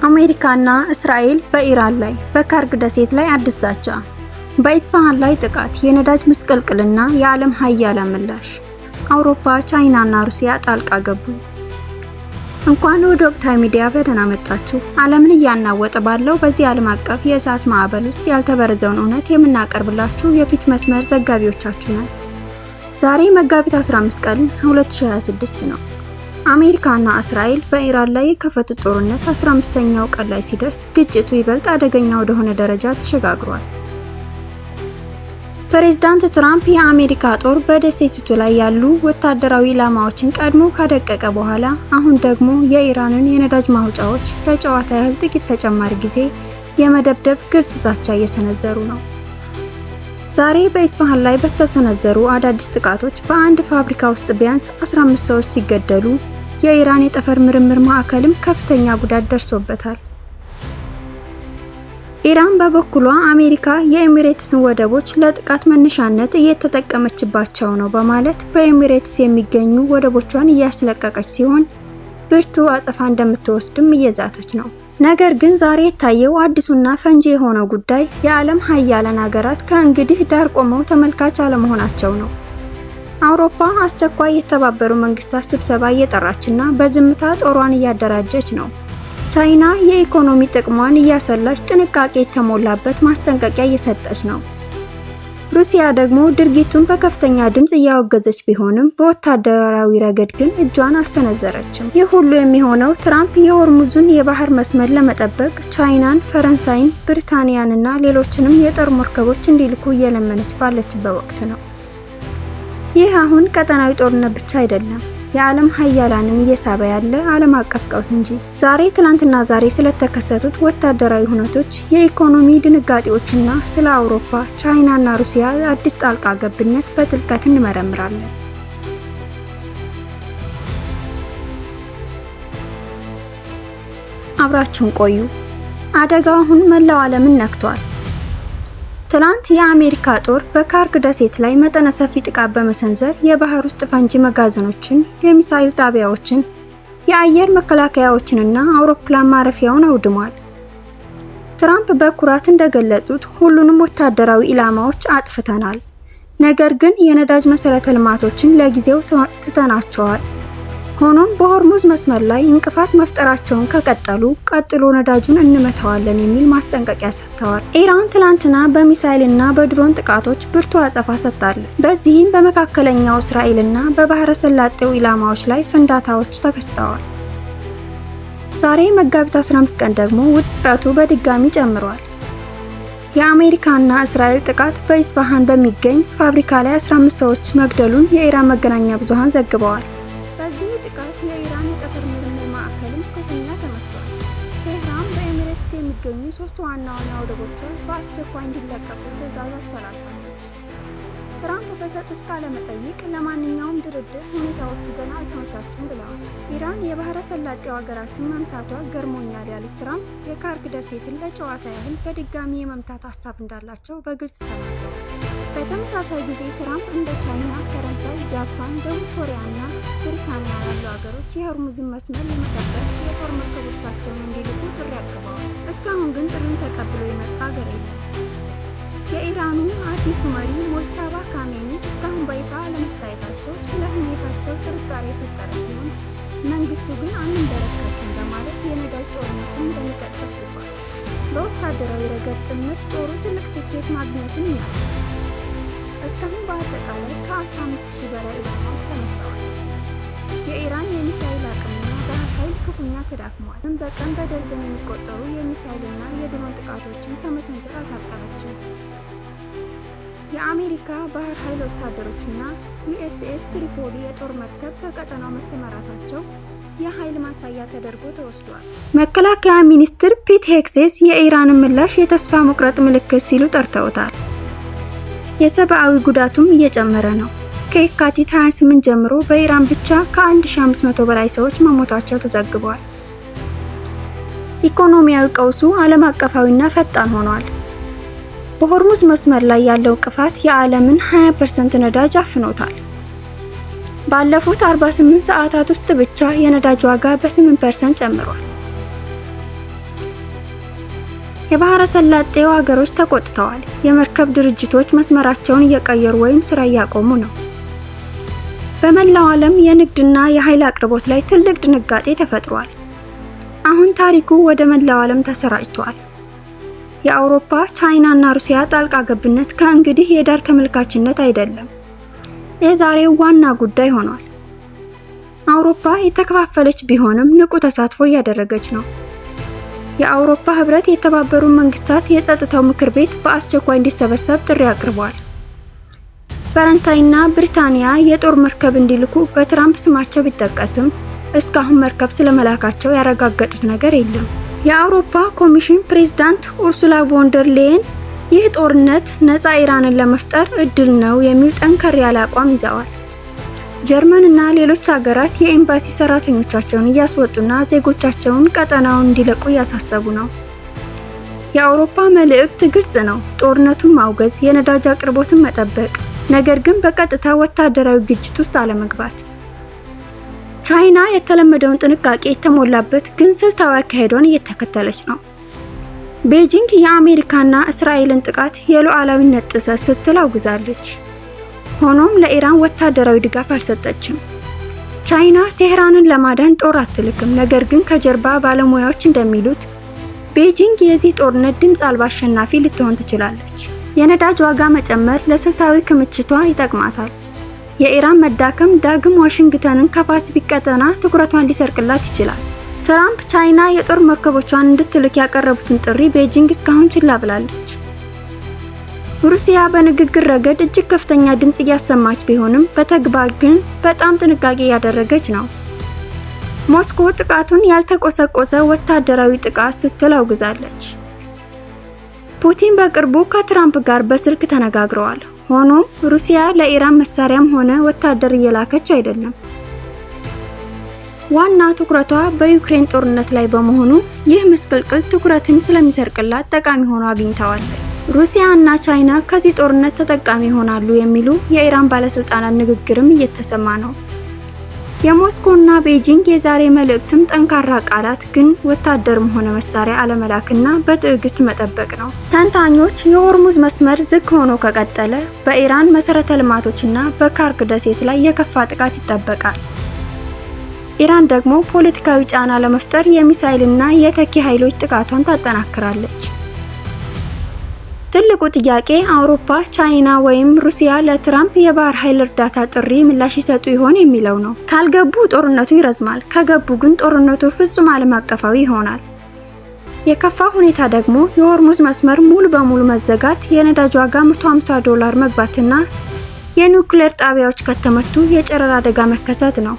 አሜሪካና እስራኤል በኢራን ላይ በካርግ ደሴት ላይ አዲስ ዛቻ፣ በኢስፋሃን ላይ ጥቃት፣ የነዳጅ ምስቅልቅልና የዓለም ሀያላን ምላሽ። አውሮፓ፣ ቻይናና ሩሲያ ጣልቃ ገቡ። እንኳን ወደ ወቅታዊ ሚዲያ በደህና መጣችሁ። ዓለምን እያናወጠ ባለው በዚህ ዓለም አቀፍ የእሳት ማዕበል ውስጥ ያልተበረዘውን እውነት የምናቀርብላችሁ የፊት መስመር ዘጋቢዎቻችሁ ነን። ዛሬ መጋቢት 15 ቀን 2026 ነው። አሜሪካና እስራኤል በኢራን ላይ የከፈቱት ጦርነት 15ኛው ቀን ላይ ሲደርስ ግጭቱ ይበልጥ አደገኛ ወደሆነ ደረጃ ተሸጋግሯል። ፕሬዝዳንት ትራምፕ የአሜሪካ ጦር በደሴቲቱ ላይ ያሉ ወታደራዊ ኢላማዎችን ቀድሞ ካደቀቀ በኋላ አሁን ደግሞ የኢራንን የነዳጅ ማውጫዎች ለጨዋታ ያህል ጥቂት ተጨማሪ ጊዜ የመደብደብ ግልጽ ዛቻ እየሰነዘሩ ነው። ዛሬ በኢስፋሃን ላይ በተሰነዘሩ አዳዲስ ጥቃቶች በአንድ ፋብሪካ ውስጥ ቢያንስ 15 ሰዎች ሲገደሉ የኢራን የጠፈር ምርምር ማዕከልም ከፍተኛ ጉዳት ደርሶበታል። ኢራን በበኩሏ አሜሪካ የኤሚሬትስን ወደቦች ለጥቃት መነሻነት እየተጠቀመችባቸው ነው በማለት በኤሚሬትስ የሚገኙ ወደቦቿን እያስለቀቀች ሲሆን ብርቱ አጸፋ እንደምትወስድም እየዛተች ነው። ነገር ግን ዛሬ የታየው አዲሱና ፈንጂ የሆነው ጉዳይ የዓለም ሀያላን ሀገራት ከእንግዲህ ዳር ቆመው ተመልካች አለመሆናቸው ነው። አውሮፓ አስቸኳይ የተባበሩ መንግስታት ስብሰባ እየጠራችና በዝምታ ጦሯን እያደራጀች ነው። ቻይና የኢኮኖሚ ጥቅሟን እያሰላች ጥንቃቄ የተሞላበት ማስጠንቀቂያ እየሰጠች ነው። ሩሲያ ደግሞ ድርጊቱን በከፍተኛ ድምፅ እያወገዘች ቢሆንም በወታደራዊ ረገድ ግን እጇን አልሰነዘረችም። ይህ ሁሉ የሚሆነው ትራምፕ የሆርሙዙን የባህር መስመር ለመጠበቅ ቻይናን፣ ፈረንሳይን፣ ብሪታንያንና ሌሎችንም የጦር መርከቦች እንዲልኩ እየለመነች ባለችበት ወቅት ነው። ይህ አሁን ቀጠናዊ ጦርነት ብቻ አይደለም፣ የዓለም ሀያላንን እየሳበ ያለ ዓለም አቀፍ ቀውስ እንጂ። ዛሬ ትላንትና ዛሬ ስለተከሰቱት ወታደራዊ ሁነቶች፣ የኢኮኖሚ ድንጋጤዎችና ስለ አውሮፓ፣ ቻይናና ሩሲያ አዲስ ጣልቃ ገብነት በጥልቀት እንመረምራለን። አብራችሁን ቆዩ። አደጋው አሁን መላው ዓለምን ነክቷል። ትላንት የአሜሪካ ጦር በካርግ ደሴት ላይ መጠነ ሰፊ ጥቃት በመሰንዘር የባህር ውስጥ ፈንጂ መጋዘኖችን፣ የሚሳኤል ጣቢያዎችን፣ የአየር መከላከያዎችንና አውሮፕላን ማረፊያውን አውድሟል። ትራምፕ በኩራት እንደገለጹት ሁሉንም ወታደራዊ ኢላማዎች አጥፍተናል፣ ነገር ግን የነዳጅ መሰረተ ልማቶችን ለጊዜው ትተናቸዋል። ሆኖም በሆርሙዝ መስመር ላይ እንቅፋት መፍጠራቸውን ከቀጠሉ ቀጥሎ ነዳጁን እንመታዋለን የሚል ማስጠንቀቂያ ሰጥተዋል። ኢራን ትላንትና በሚሳኤልና በድሮን ጥቃቶች ብርቱ አጸፋ ሰጥታለች። በዚህም በመካከለኛው እስራኤልና በባህረ ሰላጤው ኢላማዎች ላይ ፍንዳታዎች ተከስተዋል። ዛሬ መጋቢት 15 ቀን ደግሞ ውጥረቱ በድጋሚ ጨምሯል። የአሜሪካና እስራኤል ጥቃት በኢስፋሃን በሚገኝ ፋብሪካ ላይ 15 ሰዎች መግደሉን የኢራን መገናኛ ብዙሃን ዘግበዋል። በዚሁ ጥቃት የኢራን የጠፈር ምርምር ማዕከልም ክፉኛ ተመቷል። ቴህራን በኤሚሬትስ የሚገኙ ሶስት ዋና ዋና ወደቦቿ በአስቸኳይ እንዲለቀቁ ትዕዛዝ አስተላልፋለች። ትራምፕ በሰጡት ቃለ መጠይቅ ለማንኛውም ድርድር ሁኔታዎቹ ገና አልተመቻቹም ብለዋል። ኢራን የባህረ ሰላጤው ሀገራትን መምታቷ ገርሞኛል ያሉት ትራምፕ የካርግ ደሴትን ለጨዋታ ያህል በድጋሚ የመምታት ሀሳብ እንዳላቸው በግልጽ ተናግረዋል። በተመሳሳይ ጊዜ ትራምፕ እንደ ቻይና፣ ፈረንሳይ፣ ጃፓን፣ ደቡብ ኮሪያ እና ብሪታንያ ያሉ ሀገሮች የሆርሙዝን መስመር ለመጠበቅ የጦር መርከቦቻቸውን እንዲልኩ ጥሪ አቅርበዋል። እስካሁን ግን ጥሪውን ተቀብሎ የመጣ ሀገር የለም። የኢራኑ አዲሱ መሪ ሞጅታባ ካሜኒ እስካሁን በይፋ አለመታየታቸው ስለ ሁኔታቸው ጥርጣሬ የፈጠረ ሲሆን መንግስቱ ግን አንንበረከክም በማለት የነዳጅ ጦርነቱን እንደሚቀጥል ዝቷል። በወታደራዊ ረገድ ጥምር ጦሩ ትልቅ ስኬት ማግኘቱን ይናገራል። እስካሁን በአጠቃላይ ከ15,000 በላይ ኢላማዎች ተመትተዋል። የኢራን የሚሳኤል አቅምና ባህር ኃይል ክፉኛ ተዳክሟል። በቀን በደርዘን የሚቆጠሩ የሚሳኤልና የድሮን ጥቃቶችን ከመሰንዘር አልታቀበችም። የአሜሪካ ባህር ኃይል ወታደሮችና ዩኤስኤስ ትሪፖሊ የጦር መርከብ በቀጠናው መሰማራታቸው የኃይል ማሳያ ተደርጎ ተወስዷል። መከላከያ ሚኒስትር ፒት ሄግሴዝ የኢራንን ምላሽ የተስፋ መቁረጥ ምልክት ሲሉ ጠርተውታል። የሰብአዊ ጉዳቱም እየጨመረ ነው። ከየካቲት 28 ጀምሮ በኢራን ብቻ ከ1500 በላይ ሰዎች መሞታቸው ተዘግቧል። ኢኮኖሚያዊ ቀውሱ ዓለም አቀፋዊና ፈጣን ሆኗል። በሆርሙዝ መስመር ላይ ያለው እንቅፋት የዓለምን 20% ነዳጅ አፍኖታል። ባለፉት 48 ሰዓታት ውስጥ ብቻ የነዳጅ ዋጋ በ8% ጨምሯል። የባህረ ሰላጤው ሀገሮች ተቆጥተዋል። የመርከብ ድርጅቶች መስመራቸውን እየቀየሩ ወይም ስራ እያቆሙ ነው። በመላው ዓለም የንግድና የኃይል አቅርቦት ላይ ትልቅ ድንጋጤ ተፈጥሯል። አሁን ታሪኩ ወደ መላው ዓለም ተሰራጭቷል። የአውሮፓ፣ ቻይና እና ሩሲያ ጣልቃ ገብነት ከእንግዲህ የዳር ተመልካችነት አይደለም፣ የዛሬው ዋና ጉዳይ ሆኗል። አውሮፓ የተከፋፈለች ቢሆንም ንቁ ተሳትፎ እያደረገች ነው። የአውሮፓ ህብረት የተባበሩት መንግስታት የጸጥታው ምክር ቤት በአስቸኳይ እንዲሰበሰብ ጥሪ አቅርቧል። ፈረንሳይና ብሪታንያ የጦር መርከብ እንዲልኩ በትራምፕ ስማቸው ቢጠቀስም እስካሁን መርከብ ስለመላካቸው ያረጋገጡት ነገር የለም። የአውሮፓ ኮሚሽን ፕሬዝዳንት ኡርሱላ ቮንደር ሌየን ይህ ጦርነት ነፃ ኢራንን ለመፍጠር እድል ነው የሚል ጠንከር ያለ አቋም ይዘዋል። ጀርመን እና ሌሎች ሀገራት የኤምባሲ ሰራተኞቻቸውን እያስወጡና ዜጎቻቸውን ቀጠናውን እንዲለቁ እያሳሰቡ ነው። የአውሮፓ መልእክት ግልጽ ነው፦ ጦርነቱን ማውገዝ፣ የነዳጅ አቅርቦትን መጠበቅ፣ ነገር ግን በቀጥታ ወታደራዊ ግጭት ውስጥ አለመግባት። ቻይና የተለመደውን ጥንቃቄ የተሞላበት ግን ስልታዊ አካሄዷን እየተከተለች ነው። ቤጂንግ የአሜሪካና እስራኤልን ጥቃት የሉዓላዊነት ጥሰት ስትል አውግዛለች። ሆኖም ለኢራን ወታደራዊ ድጋፍ አልሰጠችም። ቻይና ቴህራንን ለማዳን ጦር አትልክም። ነገር ግን ከጀርባ ባለሙያዎች እንደሚሉት ቤጂንግ የዚህ ጦርነት ድምፅ አልባ አሸናፊ ልትሆን ትችላለች። የነዳጅ ዋጋ መጨመር ለስልታዊ ክምችቷ ይጠቅማታል። የኢራን መዳከም ዳግም ዋሽንግተንን ከፓሲፊክ ቀጠና ትኩረቷን ሊሰርቅላት ይችላል። ትራምፕ ቻይና የጦር መርከቦቿን እንድትልክ ያቀረቡትን ጥሪ ቤጂንግ እስካሁን ችላ ብላለች። ሩሲያ በንግግር ረገድ እጅግ ከፍተኛ ድምፅ እያሰማች ቢሆንም በተግባር ግን በጣም ጥንቃቄ እያደረገች ነው። ሞስኮ ጥቃቱን ያልተቆሰቆሰ ወታደራዊ ጥቃት ስትል አውግዛለች። ፑቲን በቅርቡ ከትራምፕ ጋር በስልክ ተነጋግረዋል። ሆኖም ሩሲያ ለኢራን መሳሪያም ሆነ ወታደር እየላከች አይደለም። ዋና ትኩረቷ በዩክሬን ጦርነት ላይ በመሆኑ ይህ ምስቅልቅል ትኩረትን ስለሚሰርቅላት ጠቃሚ ሆኖ አግኝተዋለች። ሩሲያ እና ቻይና ከዚህ ጦርነት ተጠቃሚ ይሆናሉ የሚሉ የኢራን ባለስልጣናት ንግግርም እየተሰማ ነው። የሞስኮ እና ቤጂንግ የዛሬ መልእክትም ጠንካራ ቃላት ግን ወታደርም ሆነ መሳሪያ አለመላክና በትዕግስት መጠበቅ ነው። ተንታኞች የሆርሙዝ መስመር ዝግ ሆኖ ከቀጠለ በኢራን መሰረተ ልማቶችና በካርግ ደሴት ላይ የከፋ ጥቃት ይጠበቃል። ኢራን ደግሞ ፖለቲካዊ ጫና ለመፍጠር የሚሳኤልና የተኪ ኃይሎች ጥቃቷን ታጠናክራለች። ትልቁ ጥያቄ አውሮፓ፣ ቻይና ወይም ሩሲያ ለትራምፕ የባህር ኃይል እርዳታ ጥሪ ምላሽ ይሰጡ ይሆን የሚለው ነው። ካልገቡ ጦርነቱ ይረዝማል፣ ከገቡ ግን ጦርነቱ ፍጹም ዓለም አቀፋዊ ይሆናል። የከፋ ሁኔታ ደግሞ የሆርሙዝ መስመር ሙሉ በሙሉ መዘጋት፣ የነዳጅ ዋጋ $150 መግባትና የኒውክሌር ጣቢያዎች ከተመቱ የጨረር አደጋ መከሰት ነው።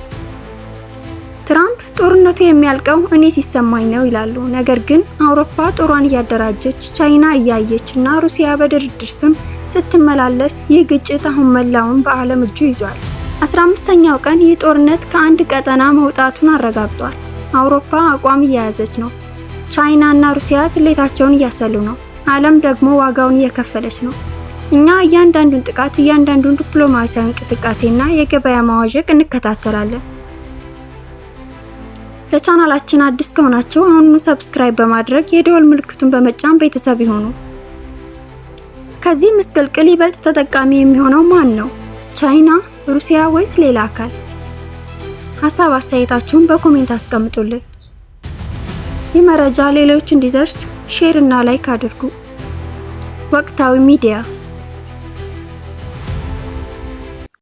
ትራምፕ ጦርነቱ የሚያልቀው እኔ ሲሰማኝ ነው ይላሉ። ነገር ግን አውሮፓ ጦሯን እያደራጀች፣ ቻይና እያየች እና ሩሲያ በድርድር ስም ስትመላለስ ይህ ግጭት አሁን መላውን በዓለም እጁ ይዟል። 15ኛው ቀን ይህ ጦርነት ከአንድ ቀጠና መውጣቱን አረጋግጧል። አውሮፓ አቋም እየያዘች ነው። ቻይና እና ሩሲያ ስሌታቸውን እያሰሉ ነው። ዓለም ደግሞ ዋጋውን እየከፈለች ነው። እኛ እያንዳንዱን ጥቃት፣ እያንዳንዱን ዲፕሎማሲያዊ እንቅስቃሴና የገበያ መዋዠቅ እንከታተላለን። ለቻናላችን አዲስ ከሆናችሁ አሁኑኑ subscribe በማድረግ የደወል ምልክቱን በመጫን ቤተሰብ ይሁኑ። ከዚህ ምስቅልቅል ይበልጥ ተጠቃሚ የሚሆነው ማን ነው? ቻይና፣ ሩሲያ ወይስ ሌላ አካል? ሀሳብ አስተያየታችሁን በ comment አስቀምጡልን። ይህ መረጃ ሌሎች እንዲደርስ share እና like አድርጉ። ወቅታዊ ሚዲያ።